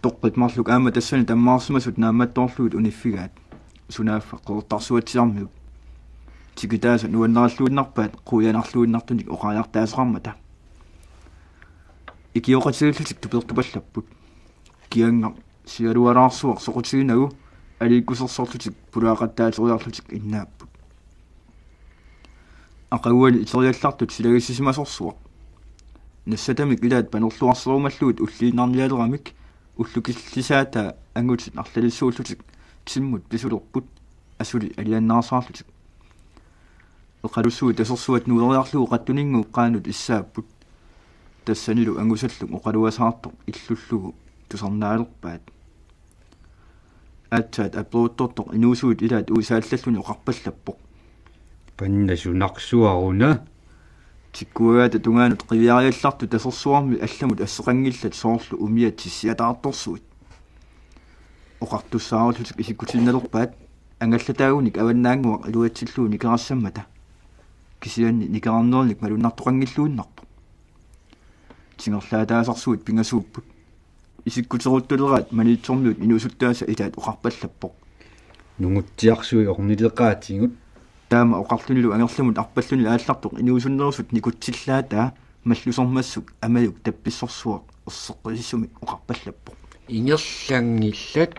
Toqqit marluk aamma tassani tammaarsimasut naammattoorlugit uniffigaat. Sunaaffa Qeqertarsuatsiarmiut. Tikitaasa nuannaralluinnarpaat quianarluinnartunik oqariartaaseqarmata. Ikioqatigiillutik tupertupallapput. Kianngaq sialualaarsuaq soqutiginagu aliikkusersorlutik pulaaqattaateriarlutik innaapput. Aqaguani iteriallartut silagissisimasorsuaq. Nassatamik ilaat panerluarserumallugit ulliinnarnialeramik ullukillisaataa angutit arlalissuullutik timmut pisulerput asuli aliannaarsaarlutik. Eqalussuit Tasersuat nueriarlugu qattuninngooq qaanut issaapput. Tassanilu Angusalluk oqaluasaartoq illullugu tusarnaalerpaat. Aatsaat aperuttortoq inuusuit ilaat uisaallalluni oqarpallappoq: Panna sunarsuaruna? Tikkuagaata tungaanut qiviariallartut Tasersuarmi allamut asseqanngillat soorlu umiat tissiataartorsuit. Oqartussaarullutik isikkutinnalerpaat angallataagunik avannaannguaq iluatsillugu nikerassammata. Kisianni nikerarnerunik malunnartoqanngilluinnarpoq. Tingerlaataasarsuit pingasuupput. Isikkuteruttuleraat Maniitsormiut inuusuttaasa ilaat oqarpallappoq: Nungutsiarsui ornileqaatigut. Taama oqarlunilu angerlamut arpalluni aallartoq inuusunnerusut nikutsillaataa mallusermassuk amajuk tappissorsuaq erseqqissumik oqarpallappoq: Ingerlanngillat,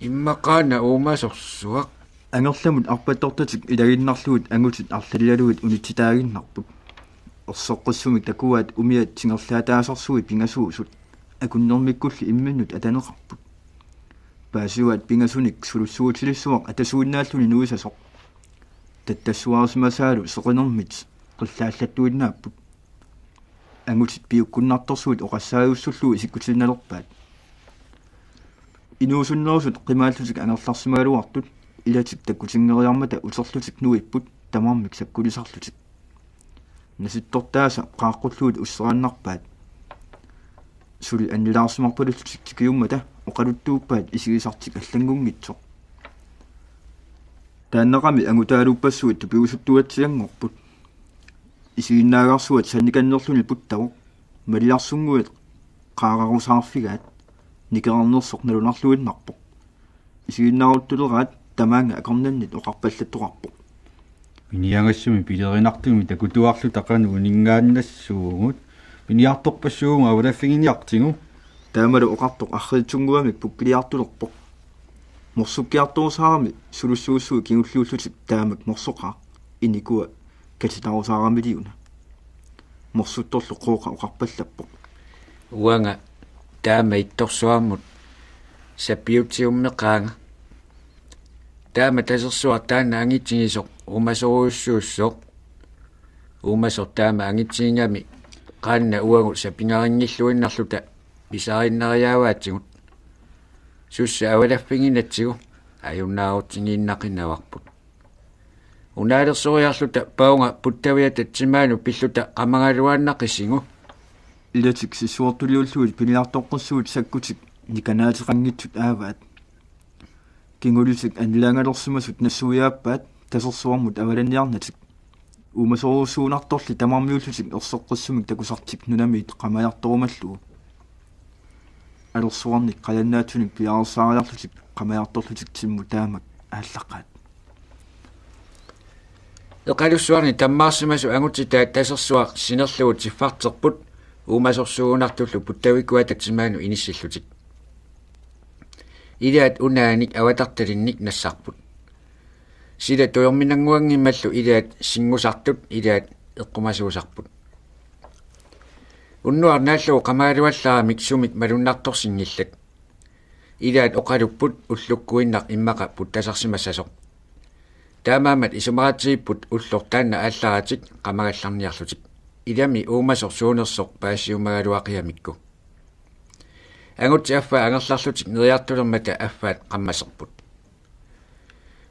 immaqaana uumasorsuaq. Angerlamut arpattortatik ilaginnarlugit angutit arlaligalugit unitsitaaginnarput. Erseqqissumik takuaat umiat tingerlaataasarsuit pingasuusut akunnermikkulli imminnut ataneqarput. Paasivaat pingasunik sulussuutilissuaq atasuinnaalluni nuisasoq. Tattassuarsimasaalu seqinermit qillaallattuinnaapput. Angutit piukkunnartorsuit oqassaajussullugu isikkutinnalerpaat. Inuusunnerusut qimaallutik angerlarsimagaluartut ilatik takkutinngeriarmata uterlutik nuipput tamarmik sakkulisarlutik. Nasittortaasa qaaqqullugit usseraannarpaat. Suli annilaarsimarpalullutik tikiummata oqaluttuuppaat isigisartik allanngunngitsoq. Taannaqami angutaaluuppassuit tupigusuttuatsianngorput. Isiginnaagarsuat sannikannerluni puttavoq. Maliarsunnguit qaararusaarfigaat. Nikerarnersoq nalunarluinnarpoq. Isiginnaaruttulerat tamaanga akornannit oqarpallattoqarpoq: Piniagassami pilerinartumik takutuarluta qanoq uninngaannassuugut. Piniartorpassuugut avalaffiginiartigu. Taamalu oqartoq arriitsunnguamik pukkiliartulerpoq. Morsukkiartorusaarami sulussuussui kingulliullutik taamak morsoqaaq, inikua katitarusaaramiliuna. Morsuttorlu Qooqa oqarpallappoq: Uanga taama ittorsuarmut sapiutiummeqaanga. Taama Tasersuaq taanna angitigisoq uumasorujussuussoq. Uumasoq taama angitigigami qaannat uagut sapigarinngilluinnarluta pisariinnariaavaatigut. Sussa avalaffiginatsigu ajunnaarutigiinnaqinnavarput. Unaalersoriarluta Paunga puttaviata timaanut pilluta qamagaluaannaqisigu. Ilatik sissuortuliullugit piniartoqqissuit sakkutik nikanaateqanngitsut aavaat. Kingulitik annilaangalersimasut nassuiaappaat Tasersuarmut avalanniarnatik. Uumasorujussuunnartorli tamarmiullutik erseqqissumik takusartik nunamiit qamajartorumallugu. Alersuarnik qajannaatsunik piareersaariarlutik qamajartorlutik timmut taamak aallaqqaat. Eqalussuarni tammaarsimasut angutitaat tasersuaq sinerlugu tiffarterput uumasorsuugunartullu puttavikkuata timaanut inissillutik. Ilaat unaanik avatartalinnik nassarput. Sila tujorminannguanngimmallu ilaat sinngusartut ilaat eqqumasuusarput. Unnuaq naallugu qamagaluallaramik sumik malunnartorsinngillat. Ilaat oqalupput ullukkuinnaq immaqa puttasarsimassasoq. Taamaammat isumaqatigiipput ulloq taanna aallaratik qamagallarniarlutik. Ilami uumasoq suunersoq paasiumagaluaqigamikku. Angutsit affaa angerlarlutik neriartulermata affaat qammaserput.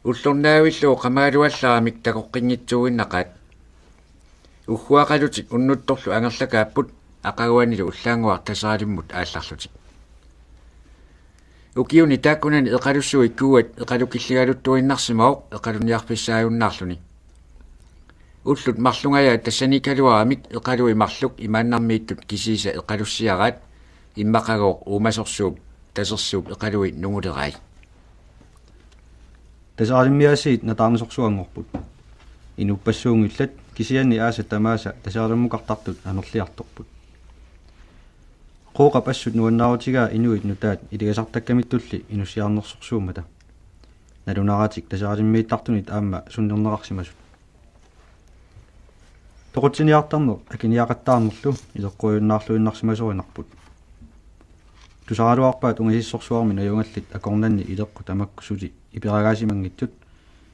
Ullornaavillugu qamagaluallaramik takoqqinngitsuuinnaqaat. Ugguaqalutik unnuttorlu angerlakaapput aqaguanilu ullaannguaq Taseralimmut aallarlutik. Ukiuni taakkunani eqalussuit kuuat eqalukilligaluttuinnarsimavoq eqalunniarfissaajunnaarluni. Ullut marlungajaat tassaniikkaluaramik eqalui marluk imaannarmiittut kisiisa eqalussiaraat immaqagooq uumasorsuup tasersuup eqalui nungulerai. Taseralimmiaasiit nataarnisorsuanngorput. Inuppassuunngillat kisianni aasat tamaasa Taseralimukartartut amerliartorput. Qooqap assut nuannaarutigaa inuit nutaat iligasartakkamittulli inussiarnersorsuummata. Nalunaratik Taseralimmiittartunit aamma sunnerneqarsimasut. Toqutsiniartarneq akiniaqattaarnerlu ileqquajunnaarluinnarsimasorinarput. Tusaraluarpaat ungasissorsuarmi najugallit akornanni ileqqut tamakku suli iperagaasimanngitsut,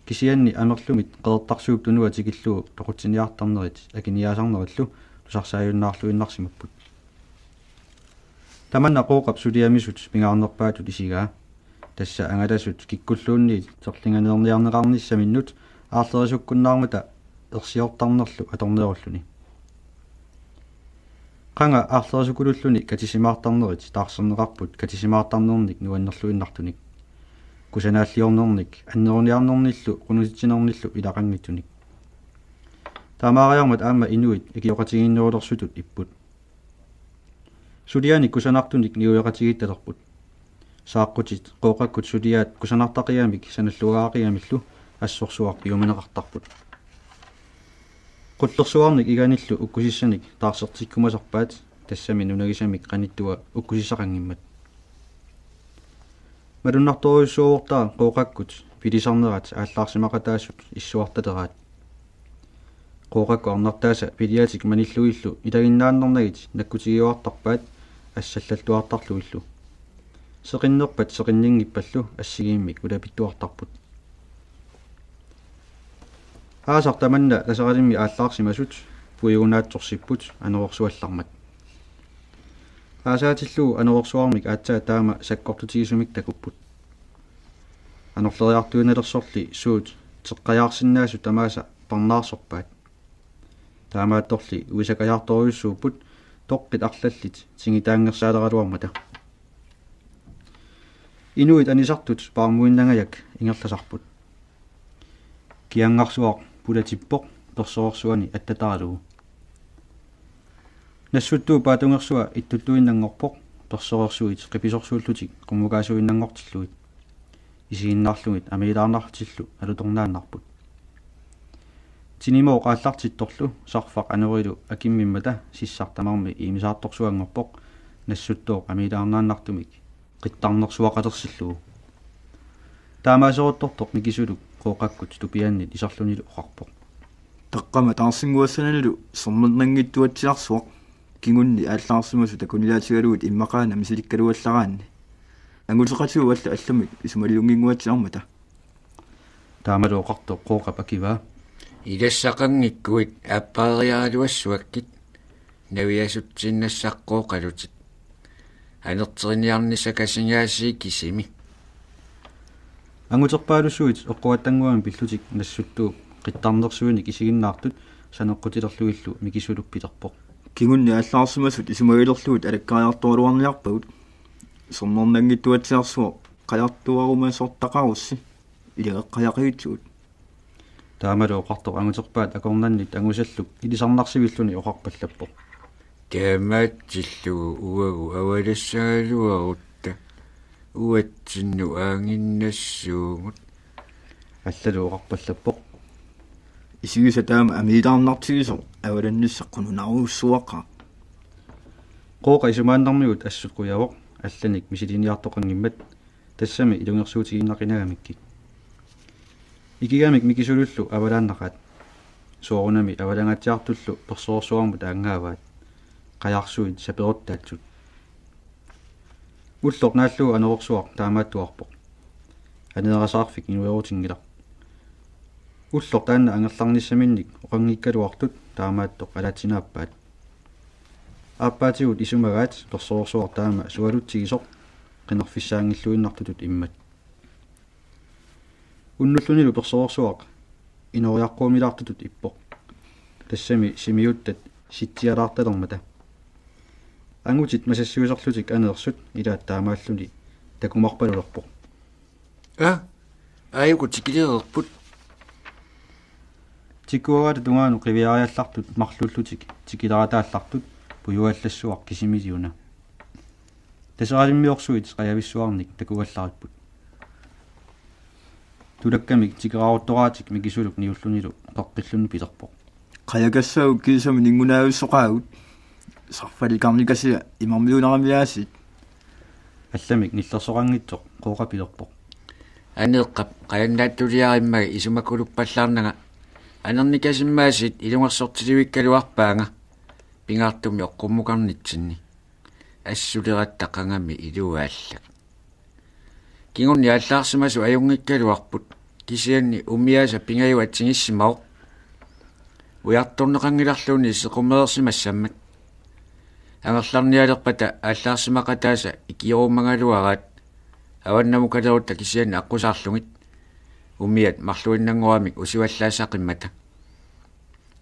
kisianni amerlumit Qeqertarsuup Tunua tikillugu toqutsiniartarnerit akiniaasarnerillu tusarsaajunnaarluinnarsimapput. Tamanna Qooqap suliamisut pingaarnerpaatut isigaa. Tassa angalasut kikkulluunniit terlinganeerniarneqarnissaminnut aarlerisukkunnaarmata ersiortarnerlu atornerulluni. Qanga aarlerisukkululluni katisimaartarnerit taarserneqarput katisimaartarnernik nuannerluinnartunik. Kusanaalliornernik anneruniarnernillu qunusitsinernillu ilaqanngitsunik. Taamaariarmat aamma inuit ikioqatigiinnerulersutut ipput. Sulianik kusanartunik niueqatigiittalerput. Saaqqutit Qooqakkut suliaat kusanartaqigamik sanalluagaaqigamillu assorsuaq piumaneqartarput. Qullersuarnik iganillu ukkusissanik taarsertikkumasarpaat tassami nunagisamik qanittua ukkusissaqanngimmat. Malunnartorujussuuvortaa Qooqakkut pilisarnerat aallaarsimaqataasut issuartaleraat. Qooqakkut arnartaasa piliatik manillugillu ilaginnaannarnagit nakkutigiuartarpaat assallattuartarlugillu. Seqinnerpat seqinninngippallu assigiimmik ulapittuartarput. Aasaq tamanna Taseralimmi aallaarsimasut puigunaatsorsipput anorersuallarmat. Aasaatillugu anorersuarmik aatsaat taama sakkortutigisumik takupput. Anorleriartuinnalersorli suut teqqajaarsinnaasut tamaasa parnaarsorpaat. Taamaattorli uisakajaartorujussuupput toqqit arlallit tingitaanngersaaleraluarmata. Inuit anisartut paarmuinnangajak ingerlasarput. Kiangarsuaq pulatippoq persorersuani attataralugu. Nassuttuup paatungersua ittuttuinnanngorpoq persorersuit qipisorsuullutik qummukaasuinnanngortillugit. Isiginnaarlugit amiilaarnarlutillu alutornaannarput. Tinimooq aallartittorlu sarfaq anorilu akimmimmata sissaq tamarmi iimisaartorsuanngorpoq nassuttooq amiilaarnaannartumik qittarnersuaqalersillugu. Taamaaseruttortoq Mikisuluk Qooqakkut tupiannit iserlunilu oqarpoq: Taqqama taarsinnguassananilu sermernanngittuatsiarsuaq. Kingunni aallaarsimasut takuniaatigalugit immaqaana misilikkaluallaraanni. Anguteqatigut alla allamik isumaliunnginnguatsiarmata. Taamalu oqartoq Qooqap akivaa: Ilassaqanngikkuit aappaariaraluassuakkit naviasutsiinnassaqqooqalutit. Anerteriniarnissakasingaasiit kisimi. Anguterpaalussuit eqquattannguamik pillutik nassuttuup qittarnersuinik isiginnaartut saneqqutilerlugillu Mikisuluk pilerpoq: Kingunni aallaarsimasut isumagilerlugit alakkariartoraluarniarpagut. Sermernanngittuatsiarsuaq qajartuarumasortaqarussi ilageqqajaqigitsugut. Taamalu oqartoq anguterpaat akornannit angusalluk ilisarnarsivilluni oqarpallappoq: Taamaatsillugu uagut avalassagaluarutta uatsinnut aanginnassuugut. Allalu oqarpallappoq: Isigisat taama amiilaarnartigisoq avalannissaq qununaarujussuaqaaq. Qooqa isumaannarmigut assut qujavoq, allanik misiliniartoqanngimmat, tassami ilungersuutigiinnaqinagamikkik. Ikigamik Mikisulullu avalaannaqaat. Soorunami avalangaatsiartullu persoorsuarmut aanngaavaat. Qajarsuit saperuttaatsut. Ulloq naallugu anorersuaq taamaattuarpoq. Aneerasaarfik inuerutinngilaq. Ulloq taanna angerlarnissaminnik oqanngikkaluartut taamaattoq alatsinaappaat. Aappaatigut isumagaat persoorsuaq taama sualutsigisoq qinerfissaanngilluinnartutut immat. Unnullunilu persoorsuaq inoriaqquumilaartutut ippoq. Tassami simiuttat sitsialaartalermata. Angutit masassuisorlutik aneersut ilaat taamaalluni takumarpalulerpoq. Aa, aajuku tikilereerput. Tikuagaata tungaanut qiviariallartut marluullutik tikilerataallartut pujuallassuaq kisimiiliuna. Taseralimmiorsuit qajavissuarnik takuallaripput. Tulakkamik tikeraaruttoraatik Mikisuluk niullunilu qeqqilluni pilerpoq: Qajakassaagut kiisami ninngunaavissoqaagut. Sarfalikarnikasia imarmiunaramiaasiit. Allamik nillersoqanngitsoq Qooqa pilerpoq: Aneeqqap qajannaattuliarimmaga isumakuluppallaarnanga anernikasimmaasiit ilungersortilivikkaluarpaanga pingaartumik oqqummukarnitsinni. Assuleratta qangami iluaallak. Kingorna aallaarsimasut ajunngikkaluarput, kisianni umiaasa pingajuat atsigissimavoq. Ujartorneqanngilarluunniit sequmeersimassammat. Angerlarnialerpata aallaarsimaqataasa ikiorumagaluaraat avannamukalerutta kisianni aqqusaarlugit. Umiat marluinnanngoramik usivallaassaqimmata.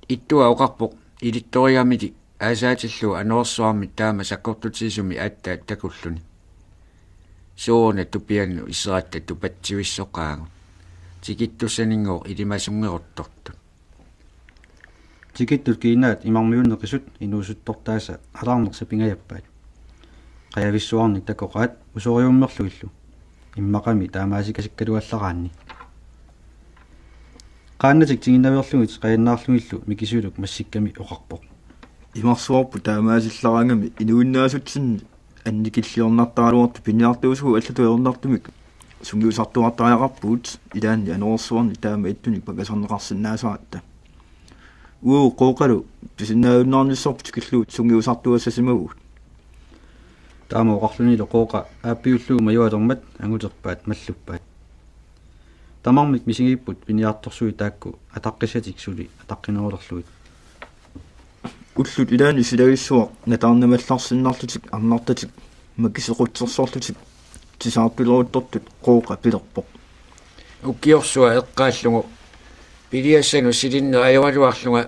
Ittua oqarpoq ilittorigamili aasaatillugu anorersuarmit taama sakkortutigisumik aatsaat takulluni. Sooruna tupiannut iseratta tupatsivissoqaagut. Tikittussaninngooq ilimasunngeruttortut. Tikittut kiinaat imarmiunneqisut inuusuttortaasa alaarneq sapingajappaat. Qajavissuarnik takoqaat usoriummerlugillu. Immaqami taamaasikkaluallaraanni. Qaannatik tiginnaveerlugit qajannaarlugillu Mikisuluk massikkami oqarpoq: Imarsuarput taamaasillaraangami inuinnaasutsinni annikilliornartaraluartut piniartuusugut allatut ajornartumik sungiusartuartariaqarpugut, ilaanni anorersuarnik taama ittunik pakasarneqarsinnaasaratta. Uagut Qooqalu pisinnaajunnaarnissorput tikillugu sungiusartuassasimavugut. Taama oqarlunilu Qooqa aappiullugu majualermat anguterpaat malluppaat. Tamarmik misigiipput piniartorsuit taakku ataqqissatik suli ataqqinerulerlugit. Ullut ilaanni silagissuaq nataarnamallarsinnarlutik arnartatik makisequtsersorlutik tisaartuleruttortut Qooqa pilerpoq: Ukiorsuaq eqqaallugu piliassanut silinneq ajoraluarlunga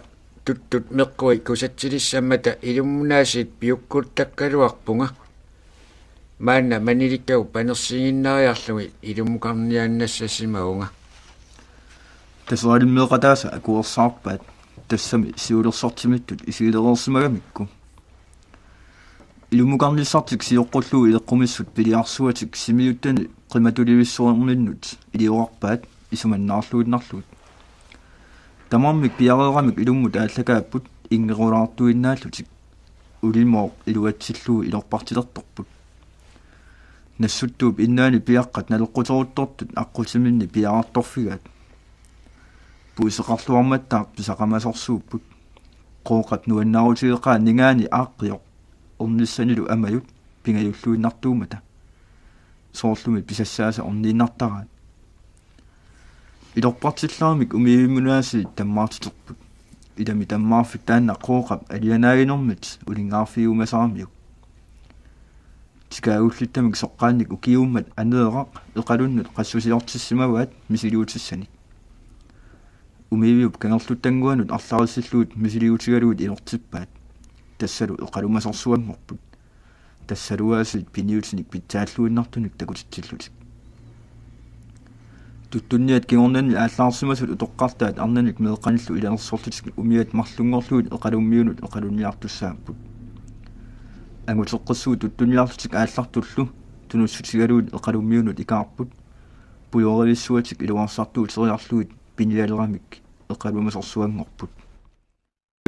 tuttut meqqui kusatsilissammata ilummunaasiit piukkuttakkaluarpunga. Maanna manilikkagut panersiiginnariarlugit ilummukarniaannassasimavunga. Taseralimmeeqataasa akuersaarpaat, tassami siulersortimittut isigilereersimagamikku. Ilummukarnissartik sioqqullugu ileqqumissut piliarsuatik simiuttani qimatulivissuarminnut iliorarpaat isumannaarluinnarlugit. Tamarmik piareeramik ilummut aallakaapput inngerulaartuinnaallutik. Ulimooq iluatsillugu ilorpartilertorput. Nassuttuup innaani piaqqat naleqquteruttortut aqqutiminni piaartorfigaat. Puiseqarluarmattaaq pisaqamasorsuupput. Qooqap nuannaarutigeqaa ningaani aaqqioq ornissanilu amajut pingajulluinnartuummata. Soorlumi pisassaasa orniinnartaraat. Ilorpartillaramik umiivimmut aasiit tammaartiterput. Ilami tammaarfik taanna Qooqap alianaaginermit uningaarfigiumasaramiuk. Tikaagullittami soqqaannik ukiuummat Aneeraq Eqalunnut qassusiortissimavaat misiliutissanik. Umiiviup kangerluttannguanut arlarissillugit misiliutigalugit ilortippaat. Tassalu Eqalumasorsuanngorput. Tassalu aasiit piniutinik pitsaalluinnartunik takutitsillutik. Tuttunniat kingornanni aallaarsimasut utoqqartaat arnanik meeqqanillu ilanersorlutik umiat marlunngorlugit eqalummiunut eqalunniartussaapput. Anguteqqissuit tuttunniarlutik aallartullu tunussutigalugit eqalummiunut ikaarput. Pujorivissuatik iluarsartuuteriarlugit pinialeramik eqalumasorsuanngorput.